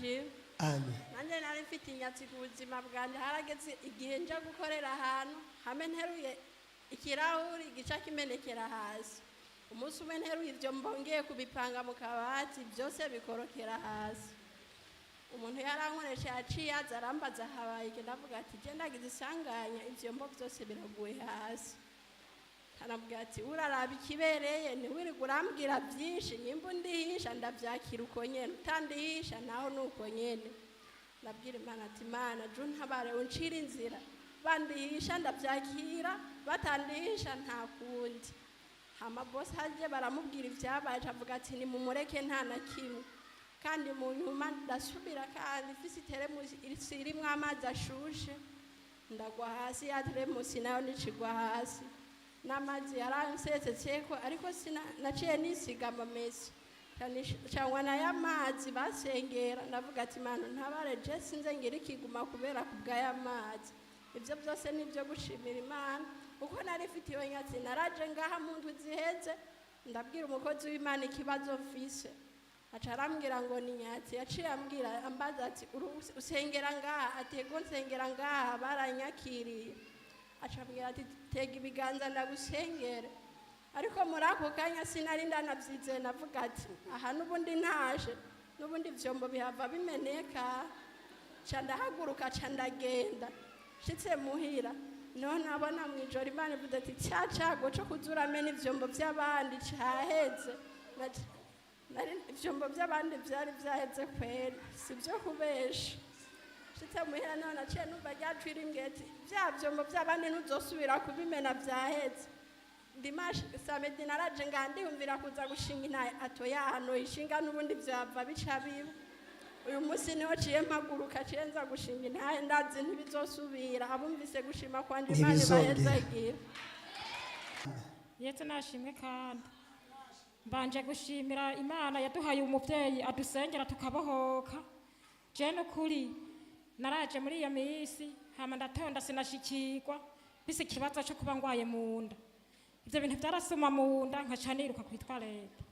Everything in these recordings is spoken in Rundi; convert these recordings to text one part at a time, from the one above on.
Nashimwe. Amen. Nanjye nari mfite inyatsi ku buzima bwanjye. Harageze igihe nja gukorera ahantu hamwe, nteruye ikirahuri gica kimenekera hasi. Umunsi umwe nteruye ibyo mbongeye kubipanga mu kabati, byose bikorokera hasi. Umuntu yarankoresha yaciye aza arambaza: "Habaye iki?" Ndavuga ati: "Je ndagize isanganya, ivyombo byose biraguye hasi." Arambwira ati: "Uraraba ikibereye, ntiwirirwe urambwira byinshi. Nimba undihisha ndabyakira uko nyene, utandihisha naho ni uko nyene." Ndabwira Imana ati: "Imana, ju ntabare, uncire inzira. Bandihisha ndabyakira, batandihisha nta kundi." Hama bose haje baramubwira ibyabaye, avuga ati: "Nimumureke, nta na kimwe." Kandi mu nyuma ndasubira kandi mfise iteremusi irimwo amazi ashushe, ndagwa hasi. Ya teremusi nayo nicigwa hasi n'amazi yaransesetseko, ariko naciye nisiga amamesi cyangwa nayo amazi basengera. Ndavuga ati: "Imana ntabare, je sinze ngira ikiguma kubera kubw'aya mazi." Ibyo byose ni ibyo gushimira Imana. Uko nari mfite iyo nyatsi, naraje ngaha mu ndwi ziheze, ndabwira umukozi w'Imana ikibazo mfise, aca arambwira ngo ni nyatsi. Yaciye ambwira, ambaza ati: "Usengera ngaha?" Ati: "Ego, nsengera ngaha, baranyakiriye." Aca ambwira ati: "Tega ibiganza ndagusengere." Ariko muri ako kanya sinari ndanabyizeye. Navuga ati: "Aha n'ubundi ntaje, n'ubundi ivyombo bihava bimeneka." Ca ndahaguruka, ca ndagenda. Nshitse muhira niho nabona mu ijoro Imana ivuze ati: "Cya cago co kuzuramena ivyombo vy'abandi caheze." Nari ivyombo by'abandi vyari vyaheze kweri, si byo kubesha. Nshitse muhira niho naciye numva ryacu rimbwiye ati: "Vya vyombo vy'abandi ntuzosubira kubimena, vyaheze." Dimanche, samedi naraje nga ndiyumvira kuza gushinga intahe atoya hano ishinga, n'ubundi vyava bica biba. Uyu munsi niho ciye mpaguruka, ciye nza gushinga intahe. Ndazi ntibizosubira. Abumvise gushima kwanje, Imana Ntibizongera. ibahezagira. Yesu nashimwe. Kandi mbanje gushimira Imana yaduhaye umubyeyi adusengera tukabohoka. Je n'ukuri naraje muri iyo minsi, hama ndatonda, sinashikirwa. Bise ikibazo cyo kuba ngwaye mu nda, ivyo bintu vyarasuma mu nda, nkaca niruka kwitwa leta.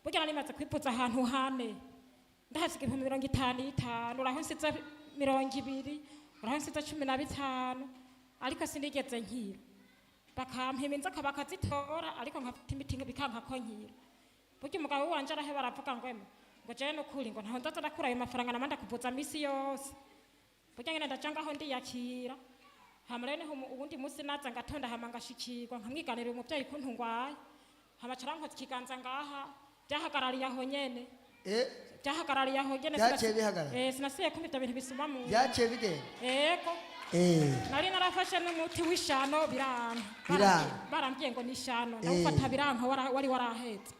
Burya nari maze kwivuza ahantu hane, ndahasiga 55,000, uraho nsize 20, uraho nsize 15, ariko sinigeze nkira. Bakampima inzoka bakazitora, ariko nkafata imiti bikanka ko nkira. Burya umugabo wanje araheba, aravuga ngo: "Eme," ngo, "jewe nukuri," ngo, "ntaho nzoza ndakura ayo mafaranga nama ndakuvuza misi yose." Burya nyene ndaja ngaho ndiyakira. Hama rero niho uwundi munsi naza ngatonda, hama ngashikirwa, nkamwiganira umuvyeyi ukuntu ngwaye, hama carankoza ikiganza ngaha, byahagarariye aho nyene. Byahagarariye aho nyene. Byaciye bihagarara? Sinasubiye kumva ivyo bintu bisuma mu nda. Byaciye bigenda? Yego. Nari narafashe n'umuti w'ishano, biranka. Biranka. Barambwiye ngo ni ishano, ndawufata biranka, wari warahetse.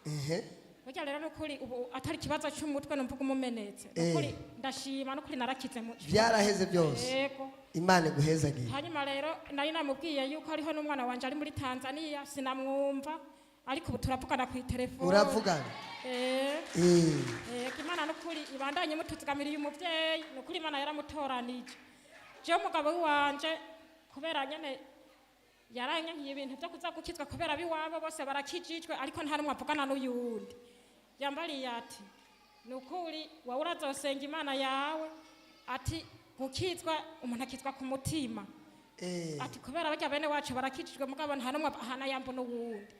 Burya rero nukuri ubu atari ikibazo cy'umutwe numvuga umumenetse. Nukuri ndashima, nukuri narakize mu Byaraheze byose? Yego. Imana iguhezagiye. Hanyuma rero nari namubwiye yuko hariho n'umwana wanje ari muri Tanzania, sinamwumva, ariko ubu turavugana ku telefone. Muravugana? Eh. Yego. Imana nukuri ibandanye mutuzigamiriye umuvyeyi. Nukuri Imana yaramutoranije. Jewe umugabo wanje kubera nyene yaranyankiye ibintu byo kuza gukizwa, kubera abiwabo bose barakijijwe, ariko nta n'umwe avugana n'uyundi. Yambariye ati: "Nukuri wowe urazosenga Imana yawe," ati, "gukizwa umuntu akizwa ku mutima." Ati: "Kubera barya bene wacu barakijijwe, mugabo nta n'umwe ahana yambo n'uwundi."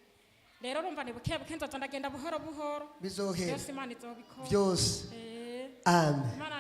Rero urumva ni buke buke, nzoza ndagenda buhoro buhoro. Bizohera. Byose Imana izobikora. Byose. Eh. Amen. Imana.